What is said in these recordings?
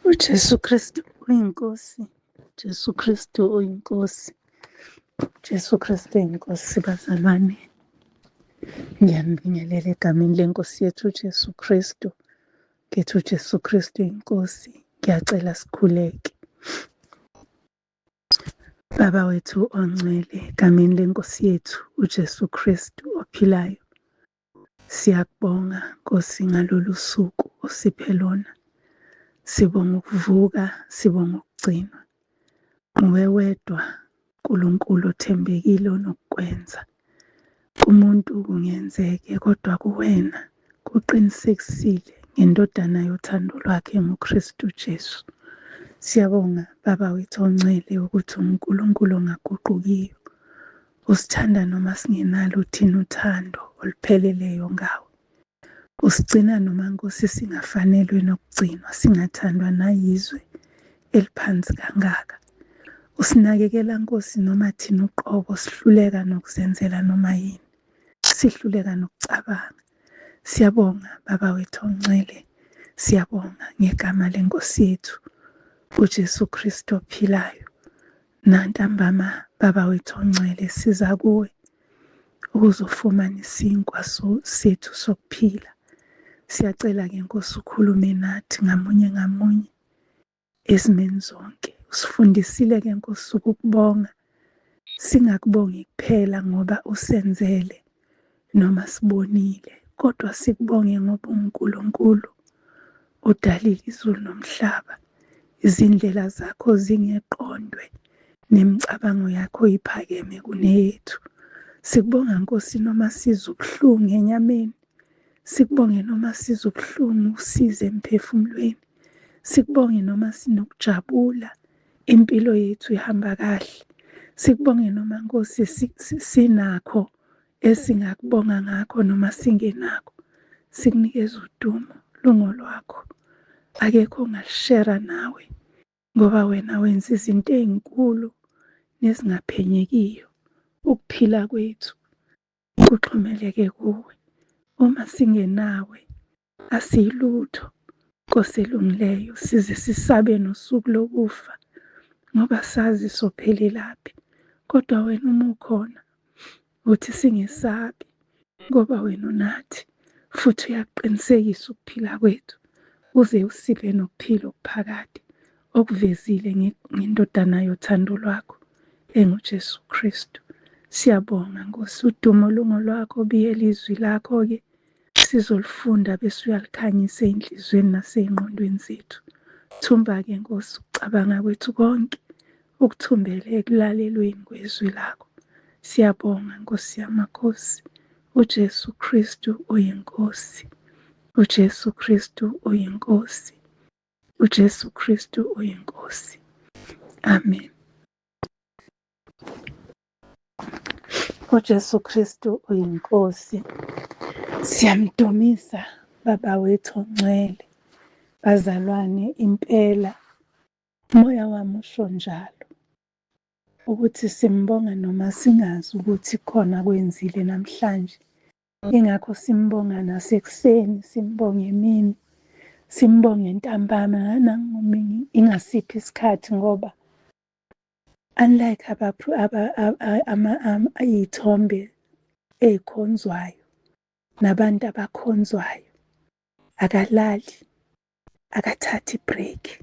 UJesu Kristu uyiNkosi. Jesu Kristu uyiNkosi. Jesu Kristu uyiNkosi bazalwane. Ngiyanibingelela egameni lenkosi yethu uJesu Kristu. Ngithi uJesu Kristu uyiNkosi. Ngiyacela sikhuleke. Baba wethu ongcwele, egameni lenkosi yethu uJesu Kristu ophilayo. Siyakubonga Nkosi ngalolu suku osiphe lona. Sibonga ukuvuka, sibonga ukugcinwa. Nguwe wedwa Nkulunkulu othembekile onokukwenza. Kumuntu kungenzeke kodwa kuwena kuqinisekisile ngendodana yothando lwakhe nguKristu Jesu. Siyabonga Baba wethu ongcwele ukuthi uNkulunkulu ongaguqukiyo. Usithanda noma singenalo thina uthando olupheleleyo ngawe. Usigcina noma Nkosi singafanelwe nokugcinwa, singathandwa nayizwe eliphansi kangaka. Usinakekela Nkosi noma thina uqobo sihluleka nokuzenzela noma yini, sihluleka nokucabanga. Siyabonga Baba wethu ongcwele, siyabonga ngegama lenkosi yethu uJesu Kristu ophilayo. Nantambama Baba wethu ongcwele siza kuwe ukuzofumana isinkwa sethu sokuphila. Siyacela-ke Nkosi ukhulume nathi ngamunye ngamunye ezimeni zonke. Usifundisile-ke Nkosi ukukubonga, singakubongi kuphela ngoba usenzele noma sibonile, kodwa sikubonge ngoba uNkulunkulu odalile izulu nomhlaba. Izindlela zakho zingeqondwe nemicabango yakho iphakeme kuneyethu. Sikubonga Nkosi noma sizwa ubuhlungu enyameni, sikubonge noma sizwa ubuhlungu usize emphefumulweni, sikubonge noma sinokujabula impilo yethu ihamba kahle, sikubonge noma Nkosi sinakho esingakubonga ngakho noma singenakho. Sikunikeza udumo lungolwakho, akekho ongalishera nawe ngoba wena wenza izinto ey'nkulu nezingaphenyekiyo. Ukuphila kwethu kuxhumeleke kuwe. Uma singenawe asiyilutho Nkosi elungileyo, size sisabe nosuku lokufa ngoba sazi sophelelaphi. Kodwa wena uma ukhona uthi singesabi ngoba wena unathi futhi uyakuqinisekisa ukuphila kwethu uze usiphe nokuphila okuphakade okuvezile ngendodana yothando lwakho enguJesu Kristu. Siyabonga Nkosi, udumo lungolwakho, biyela izwi lakho-ke sizolifunda bese uyalikhanyisa ey'nhliziyweni nasey'ngqondweni zethu. Thumba-ke Nkosi ukucabanga kwethu konke ukuthumbele ekulalelweni kwezwi lakho. Siyabonga Nkosi yamakhosi, uJesu Kristu uyiNkosi. uJesu Kristu uyiNkosi. uJesu Kristu uyiNkosi. Amen. UJesu Kristu uyiNkosi. Siyamdumisa Baba wethu ongcwele. Bazalwane impela umoya wami usho njalo ukuthi simbonga noma singazi ukuthi khona kwenzile namhlanje. Ingakho simbonga nasekuseni, simbonge emini, simbonge ntambama nanoma ingasiphi isikhathi ngoba unlike iy'thombe ey'khonzwayo nabantu abakhonzwayo, akalali, akathathi i-break,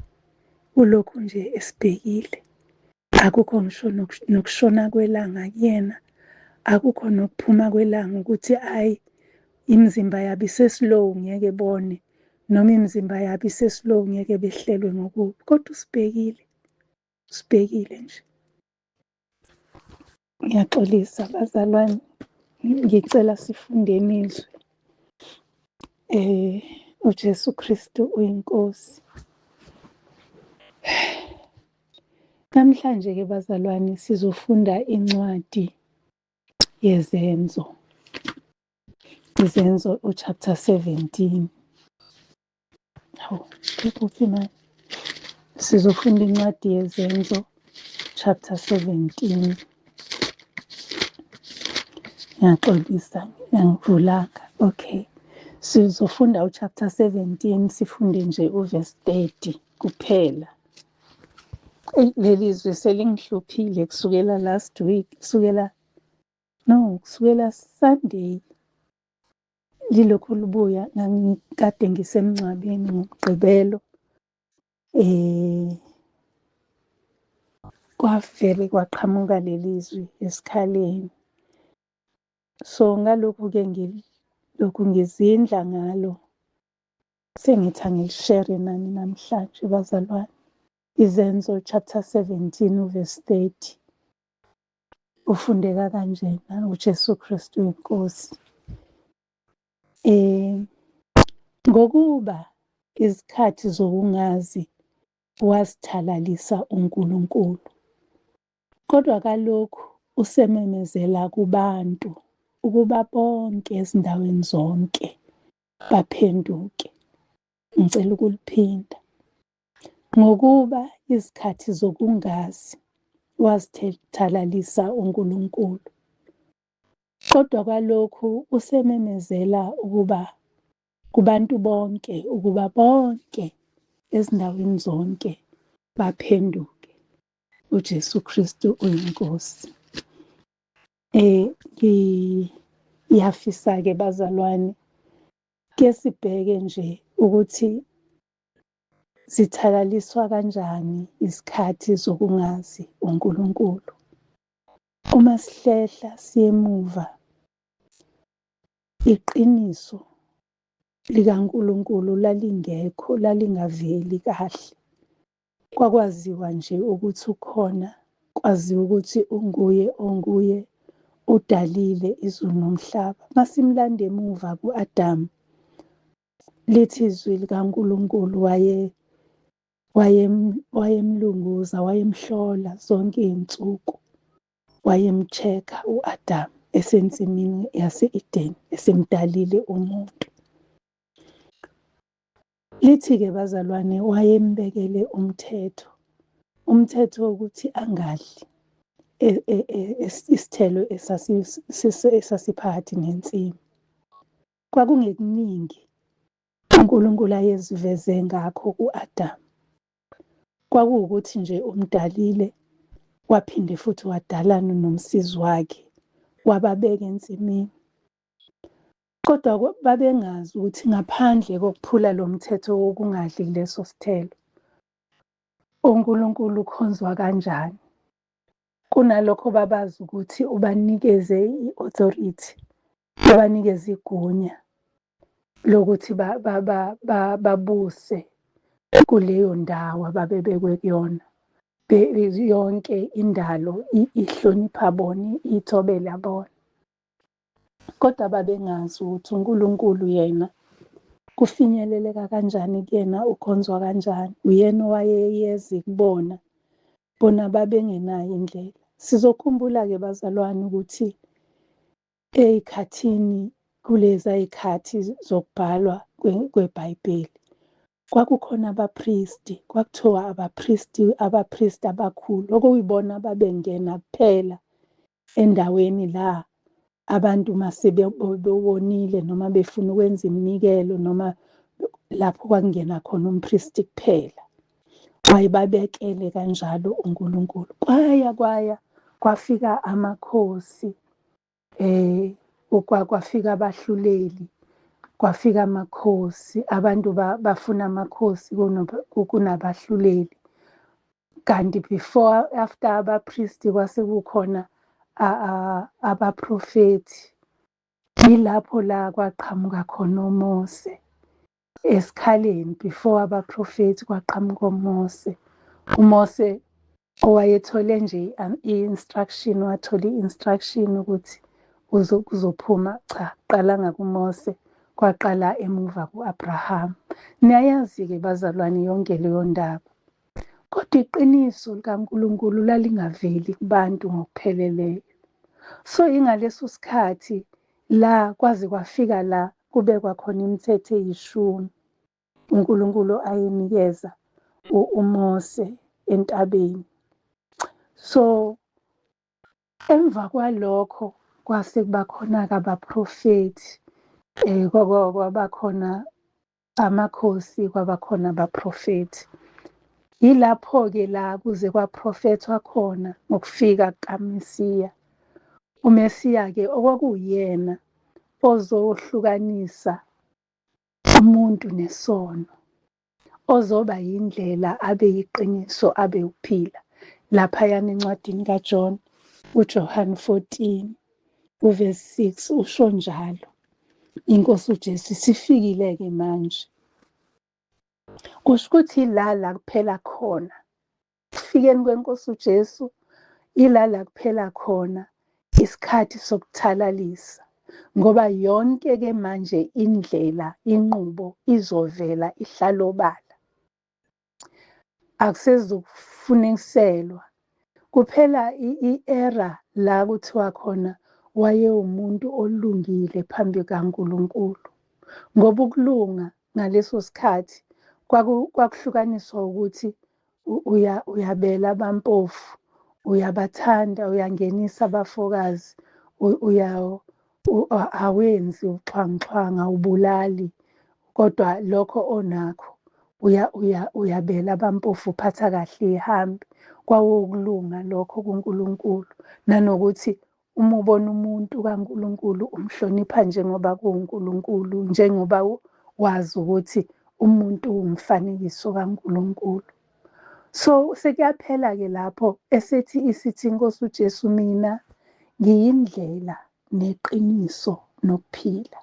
ulokhu nje esibhekile. Akukho ngisho nokushona kwelanga kuyena, akukho nokuphuma kwelanga ukuthi hhayi imizimba yabo ise-slow ngeke bone noma imizimba yabo ise-slow ngeke behlelwe ngokubi, kodwa usibhekile. Sibhekile nje. Ngiyaxolisa bazalwane, ngicela sifundeni izwi. UJesu Kristu uyiNkosi. Namhlanje ke bazalwane sizofunda incwadi yeZenzo. Izenzo uchapter 17. Hawu, kuphi manje? Sizofunda incwadi yeZenzo chapter 17. Ngiyaxolisa, angivulanga. Okay. Sizofunda uchapter 17, sifunde nje uverse 30 kuphela. Leli zwi selingihluphile kusukela last week, kusukela no, kusukela Sunday lilokhu libuya. Ngangikade ngisemngcwabeni ngoMgqibelo, kwavele kwaqhamuka leli zwi esikhaleni. So ngalokhu-ke ngilokhu ngizindla ngalo, sengithi angilishere nani namhlanje bazalwane. Izenzo chapter 17 uverse 30 ufundeka kanjena: uJesu Kristu inkosi. Ngokuba izikhathi zokungazi wazithalalisa uNkulunkulu, kodwa kalokhu usememezela kubantu ukuba bonke ezindaweni zonke baphenduke. Ngicela ukuliphinda. Ngokuba izikhathi zokungazi wazithalalisa uNkulunkulu, kodwa kwalokhu usememezela ukuba kubantu bonke ukuba bonke ezindaweni zonke baphenduke. uJesu Kristu uyiNkosi. Ngiyafisa-ke bazalwane ke sibheke nje ukuthi zithalaliswa kanjani izikhathi zokungazi uNkulunkulu. Uma sihlehla siyemuva, iqiniso likaNkulunkulu lalingekho, lalingaveli kahle. Kwakwaziwa nje ukuthi ukhona, kwaziwa ukuthi unguye onguye, udalile izulu nomhlaba. Masimlanda emuva ku-Adamu, lithi izwi likaNkulunkulu wayemlunguza, wayemhlola zonke iy'nsuku, wayemcheck-a u-Adamu esensimini yase-Edeni, esemdalile umuntu. Lithi-ke bazalwane, wayembekele umthetho, umthetho wokuthi angadli isithelo esasiphakathi nensimu. Kwakungekuningi uNkulunkulu ayeziveze ngakho ku-Adamu. Kwakuwukuthi nje umdalile, waphinde futhi wadalana nomsizi wakhe, wababeka ensimini. Kodwa babengazi ukuthi ngaphandle kokuphula lo mthetho wokungadli leso sithelo, uNkulunkulu ukhonzwa kanjani. Kunalokho babazi ukuthi ubanikeze i-authority, ubanikeze igunya lokuthi babuse kuleyo ndawo ababebekwe kuyona. Yonke indalo ihlonipha bona, ithobela bona. Kodwa babengazi ukuthi uNkulunkulu yena kufinyeleleka kanjani kuyena, ukhonzwa kanjani. Uyena owayeyeza kubona, bona babengenayo indlela. Sizokhumbula-ke bazalwane ukuthi ey'khathini kuleza y'khathi zokubhalwa kweBhayibheli, kwakukhona abaphristi, kwakuthiwa abaphristi, abaphristi abakhulu, okuyibona ababengena kuphela endaweni la abantu mase bewonile noma befuna ukwenza iminikelo, noma lapho kwakungena khona umphristi kuphela. Wayebabekele kanjalo uNkulunkulu. Kwaya kwaya kwafika amakhosi, kwafika abahluleli, kwafika amakhosi, abantu bafuna amakhosi kunabahluleli. Kanti before, after abaphristi kwase kukhona abaprofethi. Yilapho la kwaqhamuka khona uMose esikhaleni. Before abaprofethi kwaqhamuka uMose. uMose owayethole nje i-instruction, wathola i-instruction ukuthi kuzophuma, cha, kuqalanga kuMose, kwaqala emuva ku-Abraham. Niyayazi-ke bazalwane yonke leyo ndaba. Kodwa iqiniso likaNkulunkulu lalingaveli kubantu ngokupheleleyo. So ingaleso sikhathi la kwaze kwafika la kubekwa khona imithetho eyishumi uNkulunkulu ayinikeza uMose entabeni. So emva kwalokho kwase kuba khona-ke abaprofethi. Kwabakhona amakhosi, kwabakhona abaprofethi. Yilapho-ke la kuze kwaprofethwa khona ngokufika kukaMesiya. UMesiya-ke okwakuwuyena ozohlukanisa umuntu nesono, ozoba yindlela, abe yiqiniso, abe ukuphila. Laphayana encwadini kaJohn, uJohn 14 uverse 6 usho njalo. INkosi uJesu isifikile-ke manje. Kusho ukuthi ila la kuphela khona. Ekufikeni kweNkosi uJesu ila la kuphela khona isikhathi sokuthalalisa, ngoba yonke-ke manje indlela, inqubo izovela ihlale obala. Akusezukufunekiselwa. Kuphela i-era la kuthiwa khona wayewumuntu olungile phambi kaNkulunkulu. Ngoba ukulunga ngaleso sikhathi kwakuhlukaniswa ukuthi uyabela abampofu, uyabathanda, uyangenisa abafokazi, awenzi uxhwanguxhwangu, awubulali, kodwa lokho onakho uyabela abampofu, uphatha kahle ihambi. Kwawukulunga lokho kuNkulunkulu, nanokuthi uma ubona umuntu kaNkulunkulu umhlonipha njengoba kuwuNkulunkulu, njengoba wazi ukuthi umuntu uwumfanekiso kaNkulunkulu. So sekuyaphela-ke lapho esethi isithi iNkosi uJesu, mina ngiyindlela neqiniso nokuphila.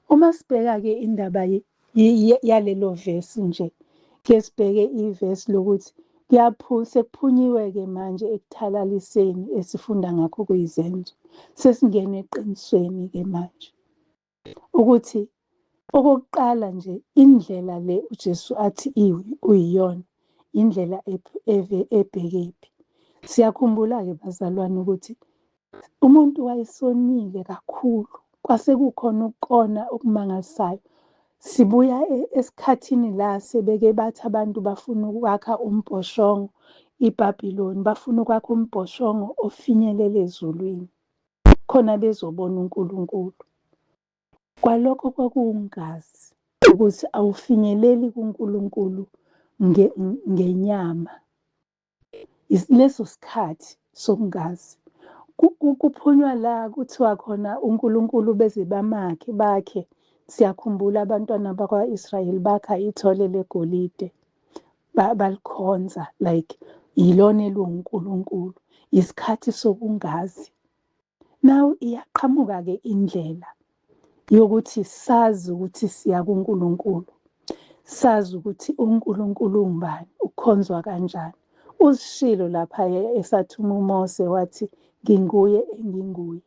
Uma sibheka-ke indaba yalelo vesi nje, ke sibheke ivesi lokuthi sekuphunyiwe-ke manje ekuthalaliseni esifunda ngakho kuyizenzo. Sesingene eqinisweni-ke manje. Ukuthi okokuqala nje indlela le uJesu athi uyiyona, indlela ebhekephi. Siyakhumbula-ke bazalwane ukuthi umuntu wayesonile kakhulu, kwase kukhona ukukona okumangalisayo. Sibuya esikhathini la sebeke bathi abantu bafuna ukwakha umbhoshongo, iBhabhiloni, bafuna ukwakha umbhoshongo ofinyelela ezulwini, khona bezobona uNkulunkulu. Kwalokho kwakuwungazi ukuthi awufinyeleli kuNkulunkulu ngenyama. Leso sikhathi sokungazi. Kuphunywa la kuthiwa khona uNkulunkulu beze bamakhe bakhe. Siyakhumbula abantwana bakwa-Israyeli bakha ithole legolide, balikhonza like yilona eliwuNkulunkulu. Isikhathi sokungazi. Now iyaqhamuka-ke indlela yokuthi sazi ukuthi siya kuNkulunkulu, sazi ukuthi uNkulunkulu ungubani, ukhonzwa kanjani. Uzishilo lapha esathuma uMose wathi nginguye enginguye.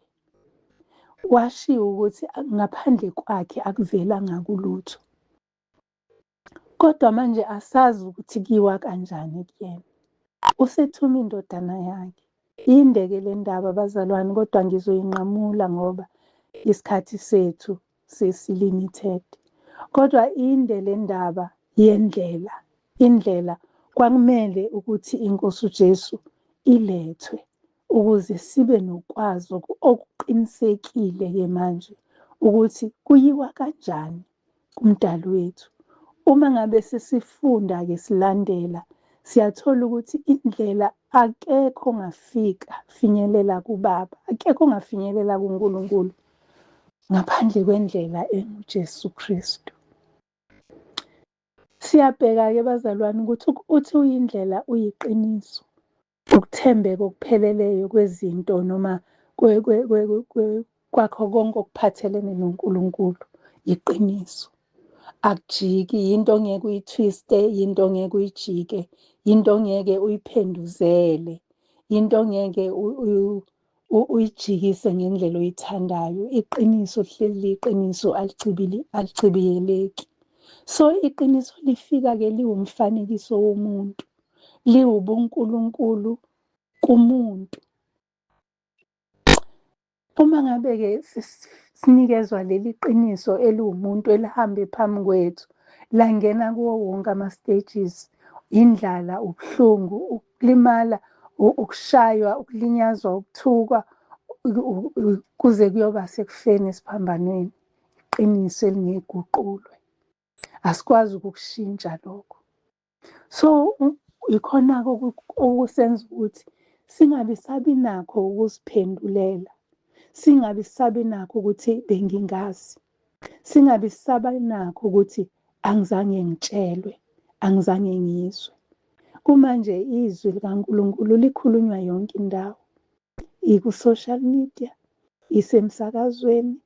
Washiwo ukuthi ngaphandle kwakhe akuvelanga kulutho. Kodwa manje asazi ukuthi kuyiwa kanjani kuyena. Usethuma indodana yakhe. Inde-ke le ndaba bazalwane, kodwa ngizoyinqamula ngoba isikhathi sethu sesi-limited. Kodwa inde le ndaba yendlela. Indlela kwakumele ukuthi iNkosi uJesu ilethwe ukuze sibe nokwazi okuqinisekile-ke manje ukuthi kuyiwa kanjani kuMdali wethu. Uma ngabe sesifunda-ke silandela, siyathola ukuthi indlela akekho ongafika finyelela kuBaba, akekho ongafinyelela kuNkulunkulu ngaphandle kwendlela enguJesu Kristu. Siyabheka-ke bazalwane ukuthi uthi uyindlela uyiqiniso, ukuthembeka okupheleleyo kwezinto noma kwakho konke okuphathelene noNkulunkulu iqiniso. Akujiki, yinto ongeke uyithwiste, yinto ongeke uyijike, yinto ongeke uyiphenduzele, yinto ongeke uyijikise ngendlela oyithandayo. Iqiniso lihleli liyiqiniso, alicibili, alicibiyeleki. So iqiniso lifika-ke liwumfanekiso womuntu, liwubuNkulunkulu kumuntu. Uma ngabe-ke sinikezwa leli qiniso eliwumuntu elihambe phambi kwethu, langena kuwo wonke ama-stages, indlala, ubuhlungu, ukulimala, ukushaywa, ukulinyazwa, ukuthukwa, kuze kuyoba sekufeni esiphambanweni. Iqiniso elingeguqulwe. Asikwazi ukukushintsha lokho. So ikhona-ke okusenza ukuthi singabi sabi nakho ukuziphendulela, singabi sabi nakho ukuthi bengingazi, singabi saba nakho ukuthi angizange ngitshelwe, angizange ngizwe. Kumanje izwi likaNkulunkulu likhulunywa yonke indawo, iku-social media, isemsakazweni,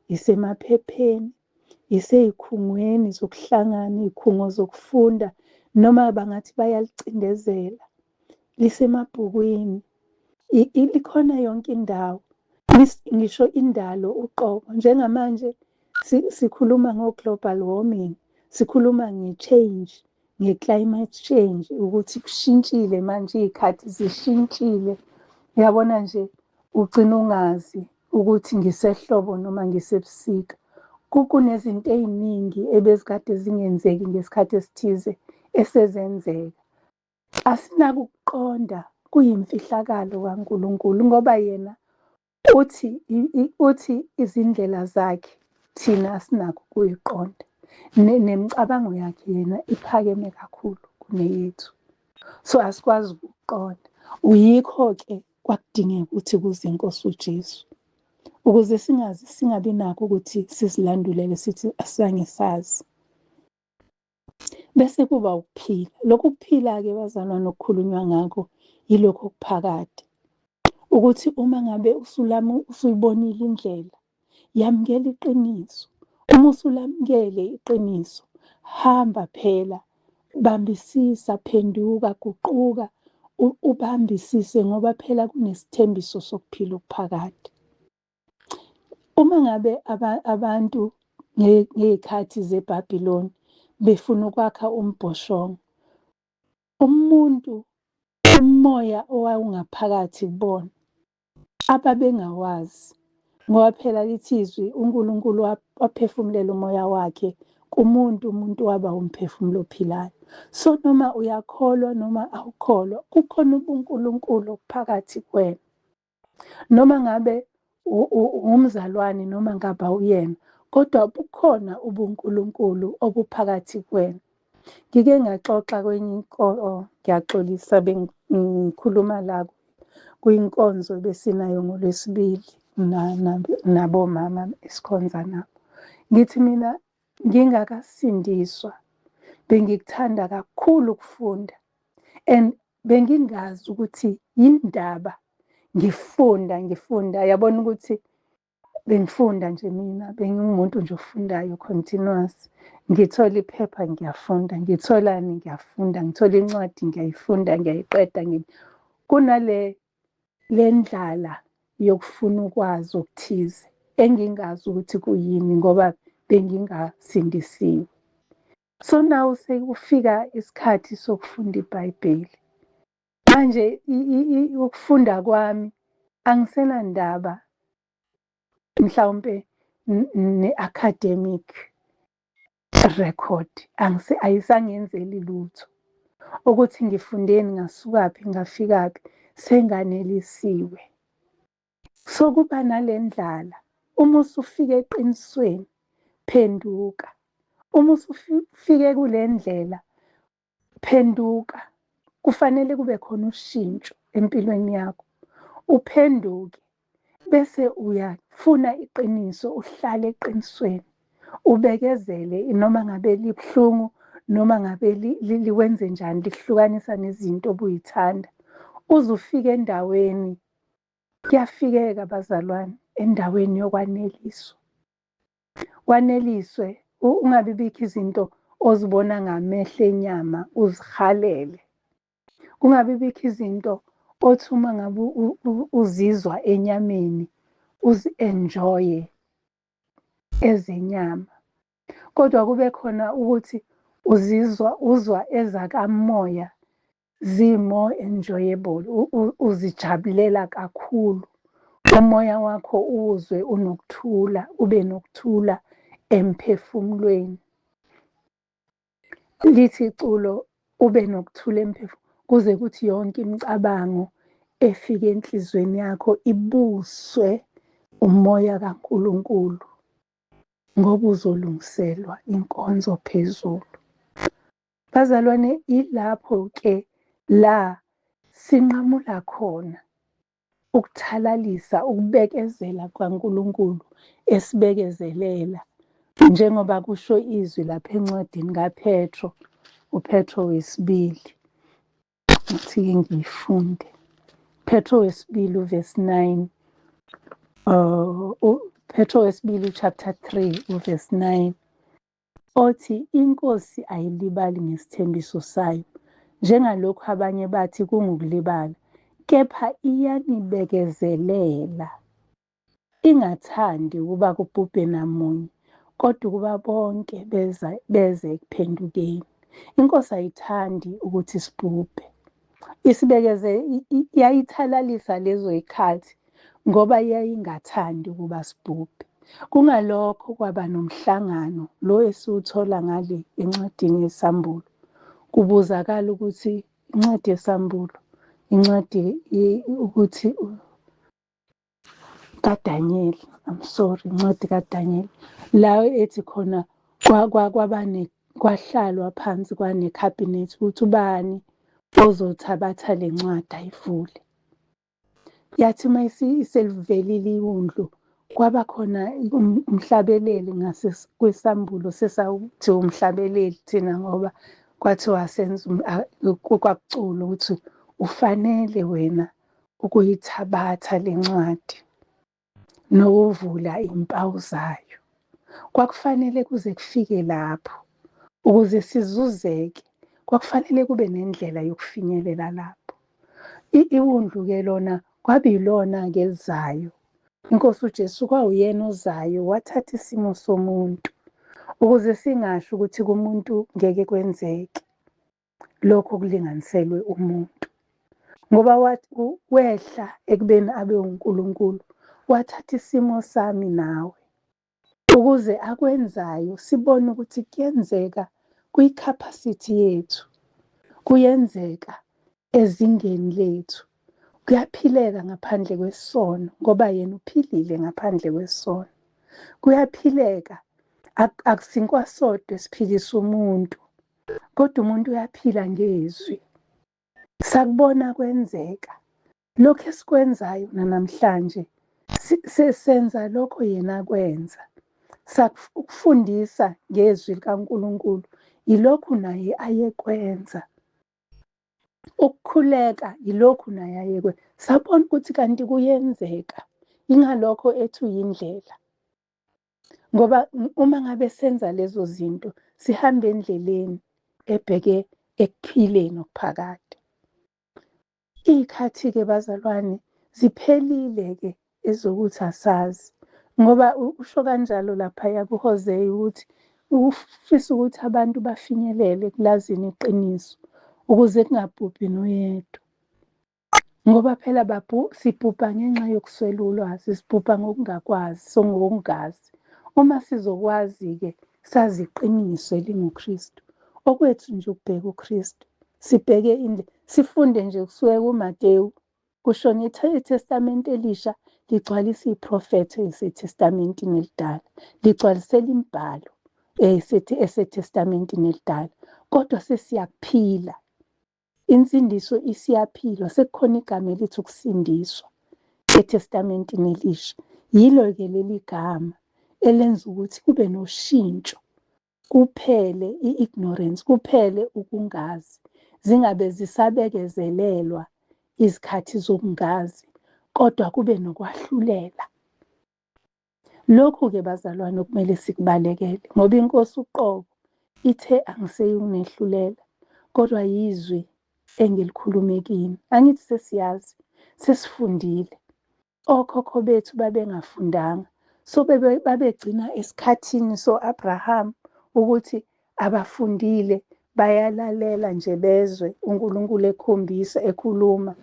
isemaphepheni, isey'khungweni zokuhlangana, iy'khungo zokufunda, noma bangathi bayalicindezela, lisemabhukwini, likhona yonke indawo, ngisho indalo uqobo. Njengamanje sikhuluma ngo-global warming, sikhuluma nge-change, nge-climate change, ukuthi kushintshile manje, iy'khathi zishintshile. Uyabona nje, ugcina ungazi ukuthi ngisehlobo noma ngisebusika. Kunezinto ey'ningi ebezikade zingenzeki ngesikhathi esithize esezenzeka. Asinako ukuqonda, kuyimfihlakalo kaNkulunkulu ngoba yena uthi uthi izindlela zakhe thina asinakho ukuyiqonda. Nemicabango yakhe yena iphakeme kakhulu kuneyethu. So asikwazi ukuqonda. Uyikho-ke kwakudingeka ukuthi kuze inkosi uJesu. Ukuze singazi singabi nakho ukuthi sizilandulele sithi asizange sazi. Bese kuba ukuphila. Lokhu kuphila-ke bazalwane okukhulunywa ngakho yilokhu okuphakade. Ukuthi uma ngabe usuyibonile indlela, yamukela iqiniso. Uma usulamukele iqiniso, hamba phela, bambisisa, phenduka, guquka, ubambisise ngoba phela kunesithembiso sokuphila okuphakade. Uma ngabe abantu ngey'khathi zeBhabhiloni befuna ukwakha umbhoshongo, umuntu, umoya owawungaphakathi kubona ababengawazi, ngoba phela lithi izwi uNkulunkulu waphefumulela umoya wakhe kumuntu, umuntu waba umphefumulo ophilayo. So noma uyakholwa noma awukholwa, kukhona ubuNkulunkulu obuphakathi kuwena. Noma ngabe umzalwane noma ngabe awuyena, kodwa bukhona ubuNkulunkulu obuphakathi kuwena. Ngike ngaxoxa kwenye oh, ngiyaxolisa bengikhuluma la kwinkonzo ebesinayo ngoLwesibili nabomama esikhonza nabo. Ngithi mina ngingakasindiswa bengikuthanda kakhulu ukufunda and bengingazi ukuthi yindaba ngifunda ngifunda, yabona ukuthi bengifunda nje mina, bengingumuntu nje ofundayo continuous. Ngithola iphepha ngiyafunda, ngitholani ngiyafunda, ngithola incwadi ngiyayifunda ngiyayiqeda. Kunale le ndlala yokufuna ukwazi okuthize engingazi ukuthi kuyini ngoba bengingasindisiwe. So now sekufika isikhathi sokufunda iBhayibheli. Manje ukufunda kwami angisenandaba mhlawumpe ne-academic record, ayisangenzeli lutho. Ukuthi ngifundeni, ngasukaphi, ngafikaphi, senganelisiwe. So kuba nale ndlala, uma usufika eqinisweni, phenduka. Uma usufike kule ndlela, phenduka. Kufanele kube khona ushintsho empilweni yakho, uphenduke bese uyafuna iqiniso, uhlale eqinisweni, ubekezele noma ngabe libuhlungu, noma ngabe likwenze njani, likuhlukanisa nezinto obuyithanda, uze ufike endaweni. Kuyafikeka bazalwane endaweni yokwaneliswa. Waneliswe, ungabi bikho izinto ozibona ngamehlo enyama uzihalele. Kungabi bikho izinto othi uma ngabe uzizwa enyameni uzi-enjoye ezenyama. Kodwa kube khona ukuthi uzizwa uzwa ezakamoya zi-more enjoyable, uzijabulela kakhulu. Umoya wakho uwuzwe unokuthula, ube nokuthula emphefumulweni. Lithi iculo ube nokuthula kuze kuthi yonke imicabango efike enhliziyweni yakho ibuswe umoya kaNkulunkulu. Ngoba uzolungiselwa inkonzo phezulu. Bazalwane, ilapho-ke la sinqamula khona ukuthalalisa ukubekezela kukaNkulunkulu esibekezelela njengoba kusho izwi lapha encwadini kaPetro, uPetro wesibili. Ngathi-ke ngiyifunde. Petro wesibili uvesi 9. Petro wesibili chapter 3 uvesi 9 othi inkosi ayilibali ngesithembiso sayo njengalokhu abanye bathi kungukulibala kepha iyanibekezelela ingathandi ukuba kubhubhe namunye kodwa ukuba bonke beza beze ekuphendukeni. Inkosi ayithandi ukuthi sibhubhe. Isibekeze yayithalalisa lezo zikhathi ngoba yayingathandi ukuba sibhubhe. Kungalokho kwaba nomhlangano lo esiwuthola ngale encwadini yeSambulo. Kubuzakala ukuthi incwadi yeSambulo, incwadi ukuthi kaDaniel, I'm sorry, incwadi kaDaniel la ethi khona kwahlalwa phansi kwane-cabinet ukuthi ubani ozothabatha le ncwadi ayivule. Yathi uma iselivelile iwundlu kwaba khona umhlabeleli ngase kwisambulo sesawuthi umhlabeleli thina ngoba kwathiwa senza kwakucula ukuthi ufanele wena ukuyithabatha le ncwadi nokuvula impawu zayo. Kwakufanele kuze kufike lapho ukuze sizuzeke, kwakufanele kube nendlela yokufinyelela lapho. Iwundlu-ke lona kwabe yilona-ke elizayo. Inkosi uJesu kwawuyena ozayo wathatha isimo somuntu ukuze singasho ukuthi kumuntu ngeke kwenzeke lokho okulinganiselwe umuntu. Ngoba wehla ekubeni abe uNkulunkulu, wathatha isimo sami nawe ukuze akwenzayo sibone ukuthi kuyenzeka kwi-capacity yethu, kuyenzeka ezingeni lethu, kuyaphileka ngaphandle kwesono ngoba yena uphilile ngaphandle kwesono. Kuyaphileka, akusinkwa sodwa esiphilisa umuntu, kodwa umuntu uyaphila ngezwi. Sakubona kwenzeka. Lokhu esikwenzayo nanamhlanje senza lokho yena akwenza. Ukufundisa ngezwi likaNkulunkulu yilokhu naye ayekwenza. Ukukhuleka yilokhu naye ayekwenza. Sabona ukuthi kanti kuyenzeka. Ingalokho ethi uyindlela. Ngoba uma ngabe senza lezo zinto sihamba endleleni ebheke ekuphileni okuphakade. Iy'khathi-ke bazalwane ziphelile-ke ezokuthi asazi ngoba usho kanjalo laphaya kuHoseya ukuthi ufisa ukuthi abantu bafinyelele ekulazini iqiniso ukuze kungabhubhi noyedwa. Ngoba phela sibhubha ngenxa yokuswela ulwazi, sibhubha ngokungakwazi, so ngokungazi. Uma sizokwazi-ke sazi iqiniso elinguKristu, okwethu nje ukubheka uKristu, sibheke indlela, sifunde nje kusuka kuMatewu, kushona iTestamente Elisha ligcwalisa iy'profetho ey'seTestamentini Elidala, ligcwalisela imibhalo eseTestamentini Elidala, kodwa sesiyakuphila. Insindiso isiyaphilwa, sekukhona igama elithi ukusindiswa eTestamentini Elisha. Yilo-ke leli gama elenza ukuthi kube noshintsho, kuphele i-ignorance, kuphele ukungazi, zingabe zisabekezelelwa izikhathi zokungazi, kodwa kube nokwahlulela. Lokhu-ke bazalwane okumele sikubalekele ngoba inkosi uqobo ithe angiseyukunehlulela kodwa yizwi engilikhulume kini. Angithi sesiyazi, sesifundile. Okhokho bethu babengafundanga. So babegcina esikhathini so-Abraham ukuthi abafundile bayalalela nje bezwe uNkulunkulu ekhombisa ekhuluma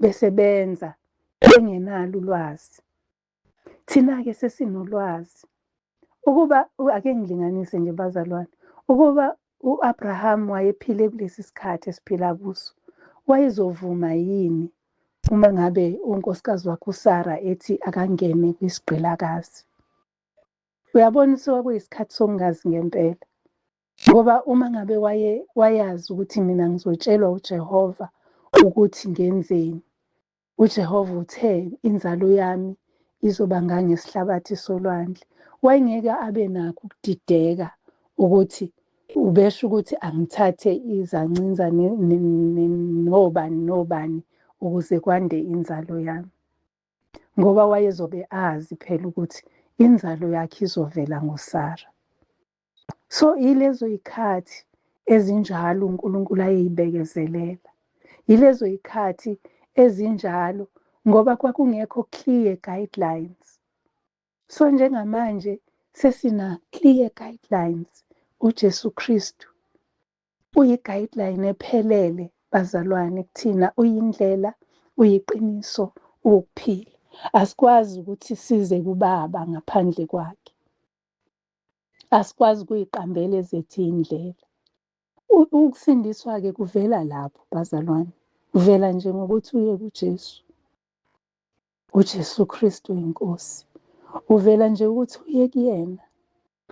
bese benza bengenalo ulwazi. Thina-ke sesinolwazi. Ukuba ake ngilinganise nje bazalwane, ukuba u-Abraham wayephile kulesi sikhathi esiphila kuso, wayezovuma yini uma ngabe unkosikazi wakhe uSara ethi akangene kwisigqilakazi? Uyabona suka kuyisikhathi sokungazi ngempela. Ngoba uma ngabe waye wayazi ukuthi mina ngizotshelwa uJehova ukuthi ngenzeni, uJehova uthe inzalo yami izoba ngangesihlabathi solwandle. Wayengeke abe nakho ukudideka ukuthi ubesho ukuthi angithathe izancinza nobani nobani ukuze kwande inzalo yami. Ngoba wayezobe azi phela ukuthi inzalo yakhe izovela ngoSara. So yilezo yikhathi ezinjalo uNkulunkulu ayeyibekezelela. Yilezo yikhathi ezinjalo ngoba kwakungekho clear guidelines. So njengamanje sesina clear guidelines uJesu Kristu uyi-guideline ephelele bazalwane kuthina uyindlela uyiqiniso uwukuphila. Asikwazi ukuthi size kuBaba ngaphandle kwakhe. Asikwazi ukuyiqambela ezethu iy'ndlela. Ukusindiswa-ke kuvela lapho bazalwane, kuvela nje ngokuthi uye kuJesu. UJesu Kristu inkosi. Uvela nje ukuthi uye kuyena,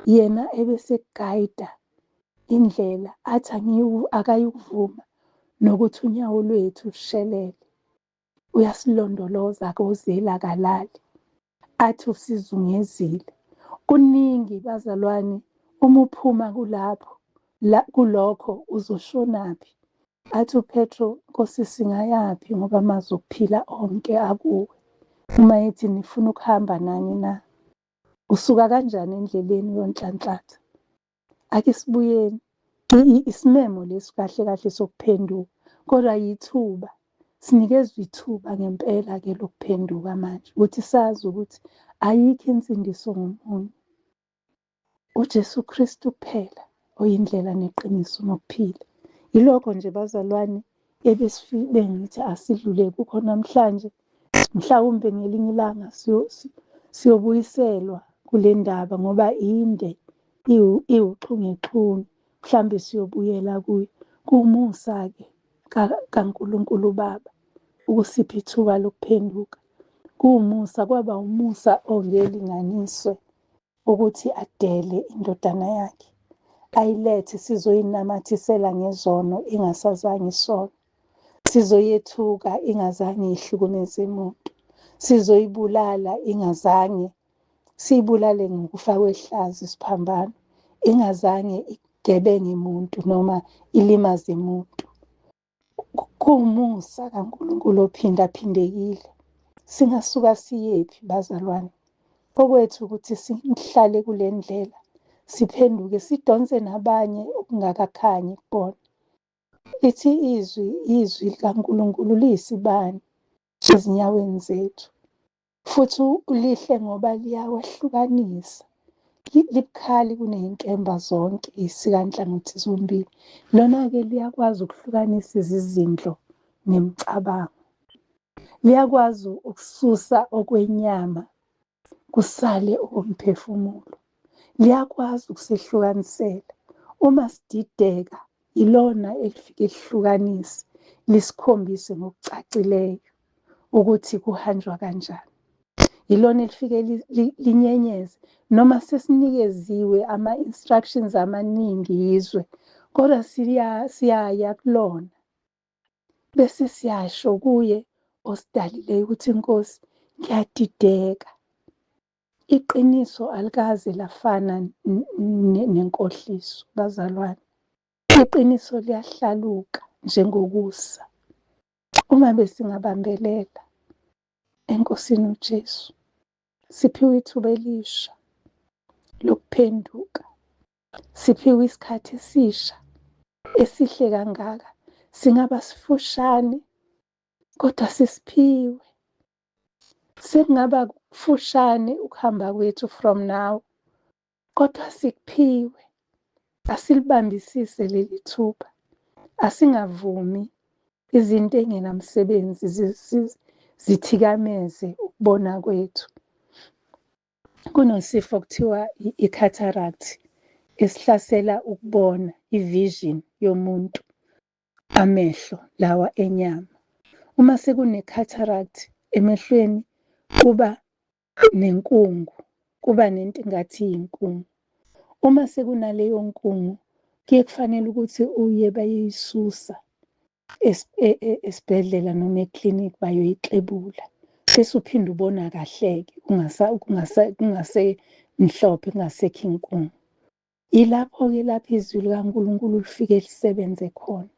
yena ebesegayida indlela athi akayukuvuma nokuthi unyawo lwethu lushelele. Uyasilondoloza akozeli akalali. Athi usizungezile. Kuningi bazalwane uma uphuma kulapho la kulokho uzoshonaphi? Athi uPetro, Nkosi singayaphi ngoba amazwi okuphila onke akuwe. Uma ethi nifuna ukuhamba nani na? Usuka kanjani endleleni uyonhlanhlatha? Ake sibuyeni. Isimemo lesi kahle kahle sokuphenduka, kodwa yithuba. Sinikezwa ithuba ngempela-ke lokuphenduka manje, ukuthi sazi ukuthi ayikho insindiso ngomunye. UJesu Kristu kuphela oyindlela neqiniso nokuphila. Yilokho nje bazalwane bengithi asidlule kukho namhlanje. Mhlawumbe ngelinye ilanga siyobuyiselwa kule ndaba ngoba inde iwuchungechunge, mhlawumbe siyobuyela kuyo. Kuwumusa-ke kaNkulunkulu uBaba ukusipha ithuba lokuphenduka. Kuwumusa, kwaba umusa ongelinganiswe ukuthi adele indodana yakhe ayilethe sizoyinamathisela ngezono ingasazange isono. Sizoyethuka ingazange ihlukumeze muntu. Sizoyibulala ingazange siyibulale ngokufa kwehlazo isiphambano ingazange igebenge muntu noma ilimaze muntu. Kuwumusa kaNkulunkulu ophindaphindekile. Singasuka siyephi bazalwane? Okwethu ukuthi sihlale kule ndlela, siphenduke, sidonse nabanye okungakakhanyi kubona. Lithi izwi, izwi likaNkulunkulu liyisibani ezinyaweni zethu. Futhi lihle ngoba liyawahlukanisa. Libukhali kunezinkemba zonke, isika nhlangothi zombili. Lona-ke liyakwazi ukuhlukanisa izizindlo nemicabango. Liyakwazi ukususa okwenyama kusale okomphefumulo. Liyakwazi ukusehlukanisela. Uma sidideka yilona elifike lihlukanise lisikhombise ngokucacileyo ukuthi kuhanjwa kanjani. Yilona elifike linyenyeze noma sesinikeziwe ama-instructions amaningi yizwe kodwa siyaya kulona bese siyasho kuye osidalileyo ukuthi Nkosi ngiyadideka. Iqiniso alikaze lafana nenkohliso bazalwane. Iqiniso liyahlaluka njengokusa. Uma besingabambelela eNkosini uJesu, siphiwe ithuba elisha lokuphenduka. Siphiwe isikhathi esisha esihle kangaka. Singaba sifushane kodwa sisiphiwe. Sekungaba kufushane ukuhamba kwethu from now kodwa sikuphiwe. Asilibambisise leli thuba. Asingavumi izinto engenamsebenzi zithikameze ukubona kwethu. Kunesifo kuthiwa i-cataract esihlasela ukubona, i-vision yomuntu, amehlo lawa enyama. Uma sekune-cataract emehlweni kuba nenkungu, Kuba nento engathi iyinkungu. Uma sekunaleyo nkungu, kuye kufanele ukuthi uye bayoyisusa esibhedlela noma eklinikhi bayoyixebula. Bese uphinde ubona kahle-ke kungasemhlophe, kungasekho inkungu. Yilapho-ke lapho izwi likaNkulunkulu lifike lisebenze khona.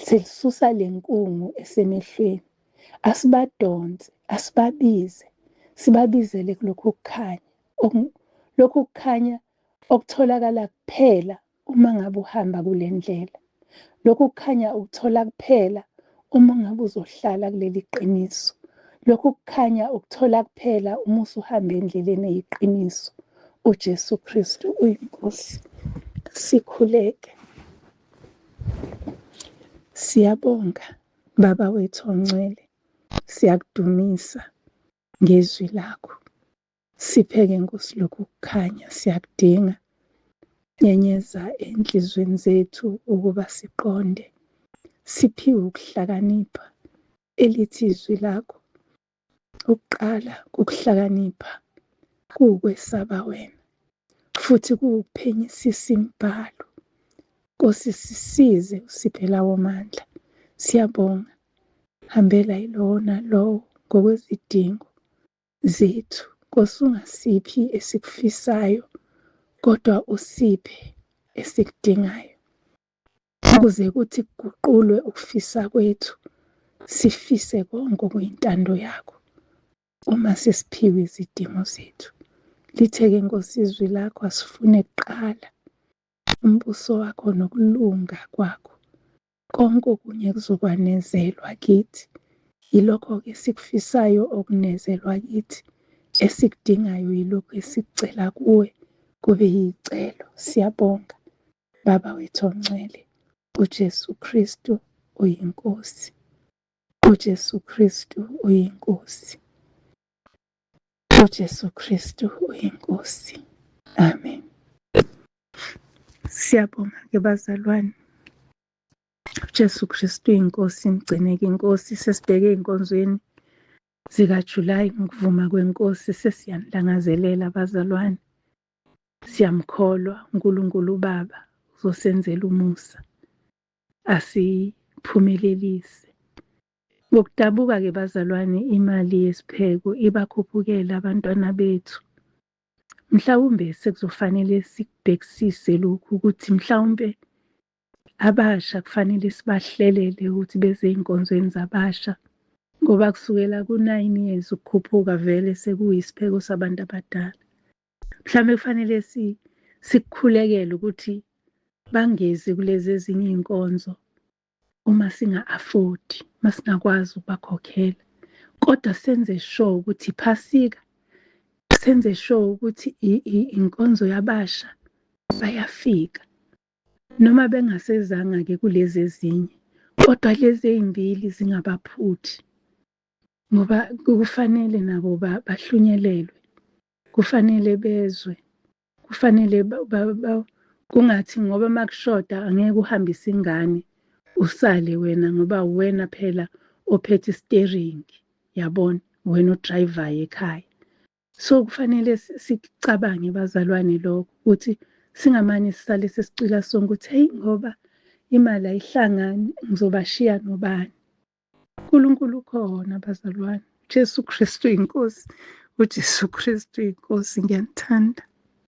Selisusa le nkungu esemehlweni. Asibadonse, asibabize, sibabizele kulokhu kukhanya. Lokhu kukhanya okutholakala kuphela uma ngabe uhamba kule ndlela. Lokhu kukhanya ukuthola kuphela uma ngabe uzohlala kuleli qiniso. Lokhu kukhanya ukuthola kuphela uma usuhamba endleleni eyiqiniso. UJesu Kristu uyiNkosi. Sikhuleke. Siyabonga Baba wethu ongcwele. Siyakudumisa ngezwi lakho. Sipheke Nkosi lokhu kukhanya siyakudinga. Nyenyeza enhlizweni zethu ukuba siqonde. Siphiwe ukuhlakanipha elithi izwi lakho. Ukuqala kokuhlakanipha kuwukwesaba wena futhi kuwukuphenyisisa imibhalo. Nkosi sisize usiphe lawo mandla. Siyabonga. Hambela yilowo nalowo ngokwezidingo zethu. Nkosi ungasiphi esikufisayo kodwa usiphe esikudingayo ukuze kuthi kuguqulwe ukufisa kwethu sifise konke okuyintando yakho uma sesiphiwe izidingo zethu. Litheke Nkosi izwi lakho asifune kuqala umbuso wakho nokulunga kwakho. Konke okunye kuzokwanezelwa kithi. Yilokho-ke esikufisayo okunezelwa kithi. Esikudingayo yilokhu esikucela kuwe kube yicelo. Siyabonga Baba wethu ongcwele, uJesu Kristu uyiNkosi. UJesu Kristu uyiNkosi. UJesu Kristu uyiNkosi. Amen. Siyabonga ke bazalwane. UJesu Kristu uyiNkosi, mgcineke iNkosi. Sesibheke ey'nkonzweni zikaJulayi ngokuvuma kweNkosi, sesiyanilangazelela bazalwane. Siyamkholwa uNkulunkulu uBaba uzosenzela umusa asiphumelelise. Ngokudabuka-ke bazalwane, imali yesipheko ibakhuphukela abantwana bethu. Mhlawumbe sekuzofanele sikubhekisise lokhu ukuthi mhlawumbe abasha kufanele sibahlelele ukuthi beze ey'nkonzweni zabasha ngoba kusukela ku-9 years ukukhuphuka vele sekuyisipheko sabantu abadala. Mhlawumbe kufanele sikukhulekele ukuthi bangezi kulezi ezinye iy'nkonzo uma singa-afodi, uma singakwazi ukubakhokhela. Kodwa senze sure ukuthi iphasika, senze sure ukuthi inkonzo yabasha bayafika. Noma bengasezanga-ke kulezi ezinye, kodwa lezi ey'mbili zingabaphuthi ngoba kufanele nabo bahlunyelelwe, kufanele bezwe, kufanele kungathi ngoba makushoda angeke uhambise ingane usale wena ngoba uwena phela ophethe isiteringi, yabona, uwena odrayivayo ekhaya. So kufanele sikucabange bazalwane lokho ukuthi singamane sisale sesicwila sonke ukuthi heyi ngoba imali ayihlangani ngizobashiya nobani. uNkulunkulu ukhona bazalwane. uJesu Kristu inkosi. uJesu Kristu inkosi ngiyanithanda.